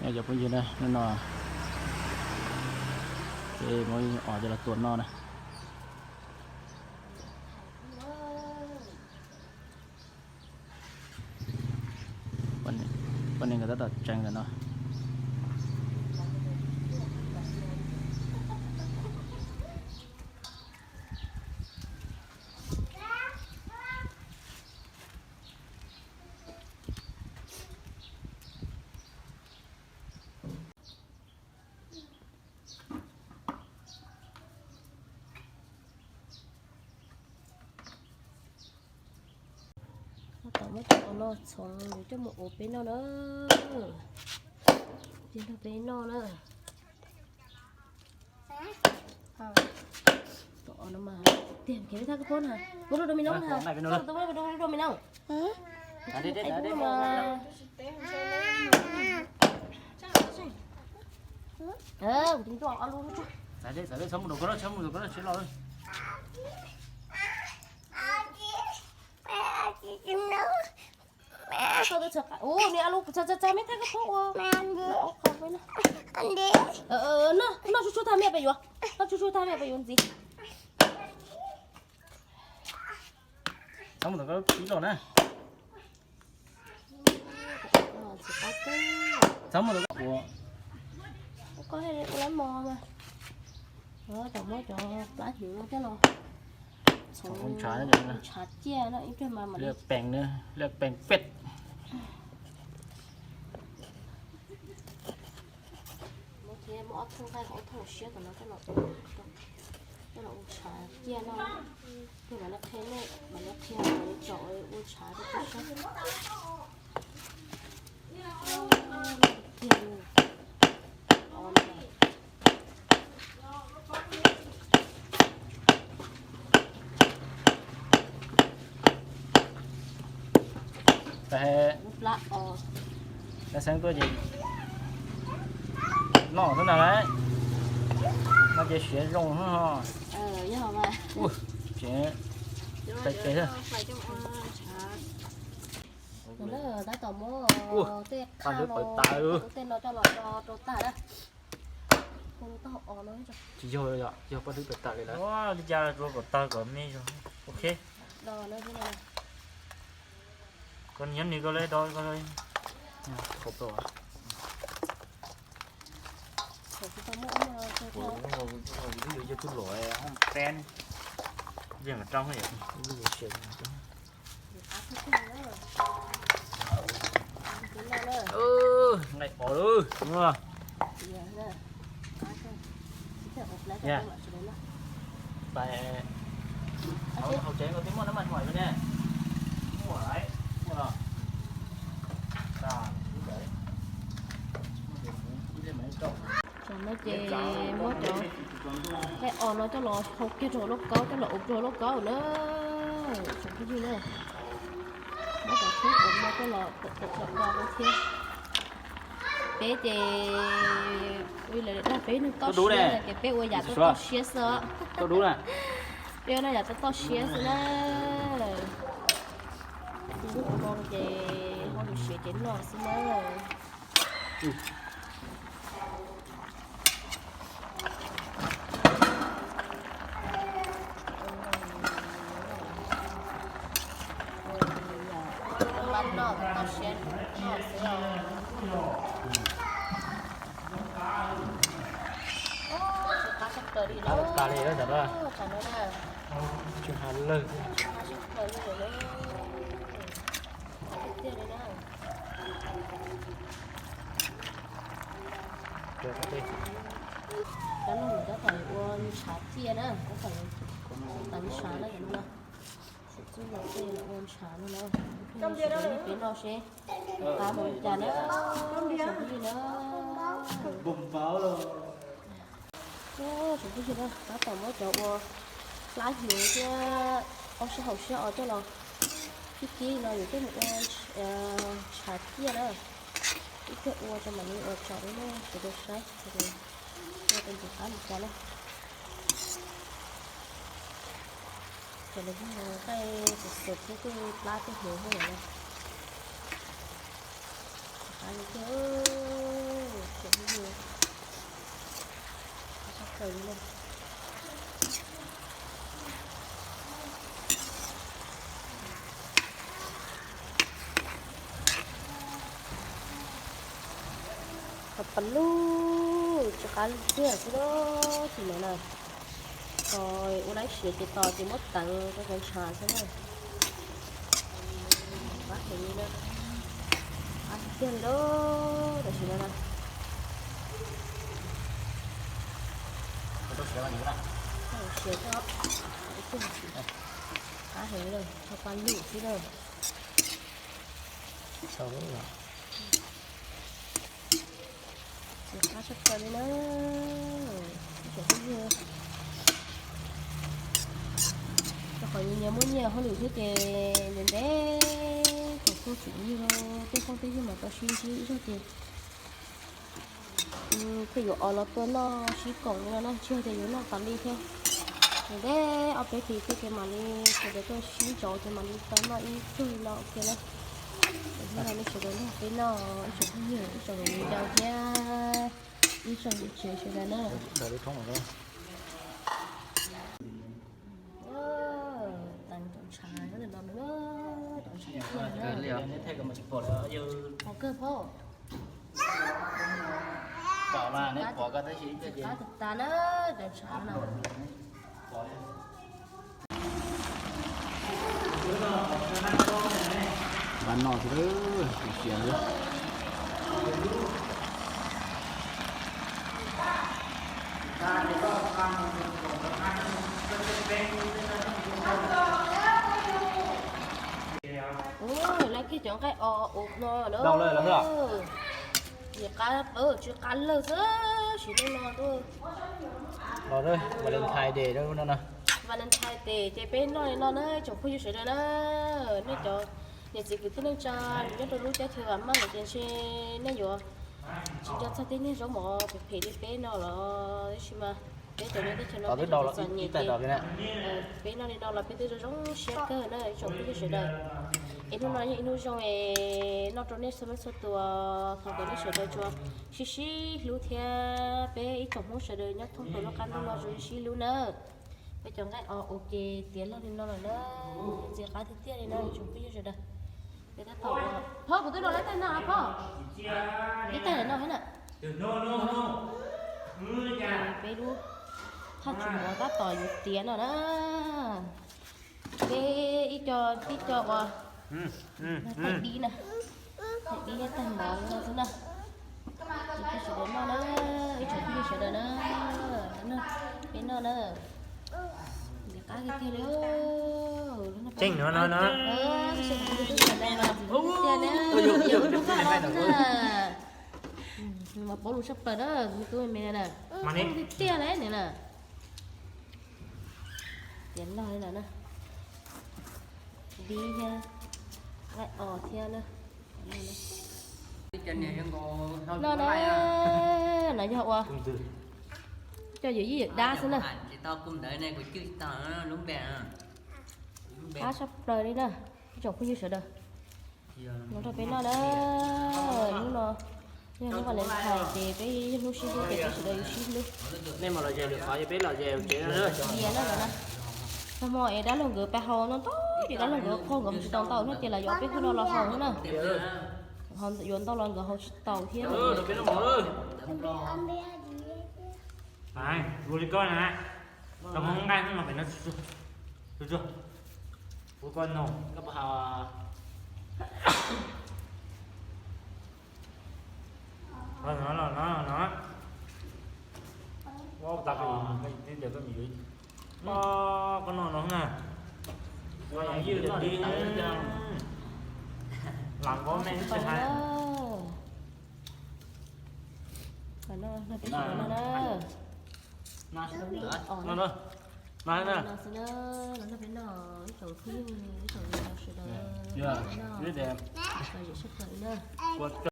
Cov phooj ywg na, hnub no ces muab os coj los tua noj na. Poj niam nkawd tab tom tseev ntawm no. Tab tom muab cov os no txhoov coj mus ua peb noj na. Peb noj, peb noj na. Tom os no mas tiag, kev thaj koj phob na. Muab rau rau me noob na. Rau rau me noob. Kuv tus ntsuag ob lub. Txhob mus rau ko, txhob mus rau ko, tsis los. Ua ni a lub, txhob txhob txhob, me thaj koj phob ua. Noj, noj tsuj tsuag tag me pes yuav, noj tsuj tsuag tag me pes yuav ntxiv. Txhob mus rau ko, tsis los na. Txhob mus rau ko ua. Koj ua lab mos mas. Tam muab cov plab hnyuv no coj los txhoov ntshav ciaj no ib pliag mas mam li peem, laj peem pem. Muab ob thooj nqaij, ob thooj siab tom no coj los, coj los ua ntshav ciaj no. Ib pliag mam li qhia nej, mam li qhia kom nej tsom ua ntshav rau peb saib. Laj xeeb tuaj ces noj xwb ntag lauj. Noj ces siav zoo xwb ho. Ua, ces pem pem xwb. Tab tom muab tej qhab no, tej no coj los do rau tag na. Tsis yog, yog paj hlwb pem tas li lawm. Li cas rau kom tag kom me. Ok. Koj nyob nws koj le do koj. Twb yuav yog tus luam peb yeej rau yom. Nqaij os lawm. Hauv tsev koj twb muaj nab mas hais ne. Muaj lawm, muaj los. Tam no ces muab cov nqaij os no coj los hau kiag rau hauv lauj kaub, coj los ua rau hauv lauj kaub na. Tsoom phooj ywg na, muab cov khaub ua no coj los tawm tawm tawm ko thiab. Peb ces ua li lawv dag peb neeg toj siab ces peb ua yam toj toj siab xwb os. Peb ua yam toj toj siab xwb na. Ua no ces hau lus siav ces noj xwb na. Noj toj siab noj xwb os. Qab tshaj plaws li na. Qab tshaj plaws li na. Tsis has lawm. Qab tshaj plaws li na. Qab tiag tiag li na. Cov no tab tom ua ntshav ciaj na, tab tom ua ntshav na, cov no na. Txuj los tej los ua ntshav no na. Peb noj seb qab mus li cas na. Tsoom phooj ywg na. Tsoom phooj ywg na, tab tom muab cov ua plab hnyuv thiab ob sab hauv siab os coj los kib kib no yuav coj mus ua ntshav ciaj na. Ib pliag ua rau mam li ua tsom rau nej sawv daws saib, ua rau ntim qab li cas na. Cov no yog nqaij xum xum thiab tej plab tej hnyuv thiab no. Qab li tiag. Li na. Qhov pas lug tsis qab tiag xwb na, tsis no na. Tos ua laib siav ces tos ces muab teev rau cov ntshav xwb na. Qab heev li na. Qab tiag li lauj, tam sim no na. Siav, qab heev li, qhov pas lug xwb na. Qab tshaj plaws li na. Ib tsoom phooj ywg, rau qhov yus nyias muaj nyias hauj lwm thiab ces ntev ntev tsoom phooj tsoom ywg, tej phooj tej ywg mas tau sib ntsib ib zaug ces thiaj yuav os los tua noj sib koom li no na, tsis yog tias yuav noj tas li thiab. Ntev ntev ob peb hlis thiab ces mam li sawv daws tuaj sib ntsaum ces mam li tau noj ib tug li no ua ke na. Hnub no nej sawv daws nrog peb noj, ib tsoom phooj ywg, ib tsoom viv ncaus thiab ib tsoom niam tsev sawv daws na. Teev cov ntshav nyob ntawm no, cov ntshav tiag na. Qhov kawg phauj. Qab tag tas na, cov ntshav no. Npaj noj xwb, xiav xwb. Ua, lawv kiag cov nqaij os ua no na. Nyiam qab, tsw qab lawg xwb sim neej no. Los Valentine Day no na. Valentine Day ces peb noj li no na tsoom phooj ywg sawv daws na. Nej cov niam txiv kwv tij neej tsa nyob rau lub teb chaws vam meej lawm ces ntshe nej yuav tsis nco txog tej niag zaub mov phem phem li peb no los tab sis mas peb cov nyob teb chaws no peb txom nyem ces peb noj li no los peb twb zoo zoo siab kawg na ib tsoom phooj ywg sawv daws. Es hnub no yog ib hnub zoo es noj rau nej txhua leej txhua tus, thov kom nej sawv daws tsuas sib sib hlub thiab peb ib tsoom Hmoob sawv daws nyob thoob plaws lub qab ntuj no tsuas sib hlub na. Peb cov nqaij os ua ke tiav log li no lawm na, ntxim qab tiag tiag li na tsoom phooj ywg sawv daws. Peb tab tom ua, phauj kuv twb los lab tais no phauj. Ib tais no thiab na. Peb lub thaj tsam mov tab tom yuav tiav no na. Peb ib co tib co ua thaij dib na, thaij dib thiab tag mov no xwb na. Peb sawv daws noj na, ib tsoom phooj ywg sawv daws na, peb noj na. Ntxim qab tiag tiag li. Tseeb no no no. Tiag na, yog lub qab no xwb na. Mas paub lus tshaj plaws na, tus me me na. Tiag tiag li na. Tiav log li no na. Dib thiab, nqaij os thiab na. No na, no yog ua cov yawm yij yawm dab xwb na. Qab tshaj plaws li na, ib tsoom phooj ywg sawv daws. Los rau peb noj na, hnub no yog hnub Valentine ces peb yog hnub sib hlub ces peb sawv daws yuav sib hlub. Nej mus lom zem lwm qhov, peb lom zem tsev no na. Txog hmo es dab laug nkawd pais haus no ntau, ces dab laug nkawd qhov nkawd haus tsis tau ntau thiab ces lawv yuav peb hnub no los haus thiab na. Yuav ntau los nkawd haus tsis tau thiab. Ua li koj na, tau hmoob nqaij no pem no, ua koj no, koj puas haus? Los no, los no, los no. Ua tas koj tib tias koj me yuav, koj noj no na. Ua yam ywj tiag tiag. Lam nqaub me tsis hais. No na, no na. Los nrog peb noj, ib tsoom phooj ywg, ib tsoom niam txiv sawv daws. Ua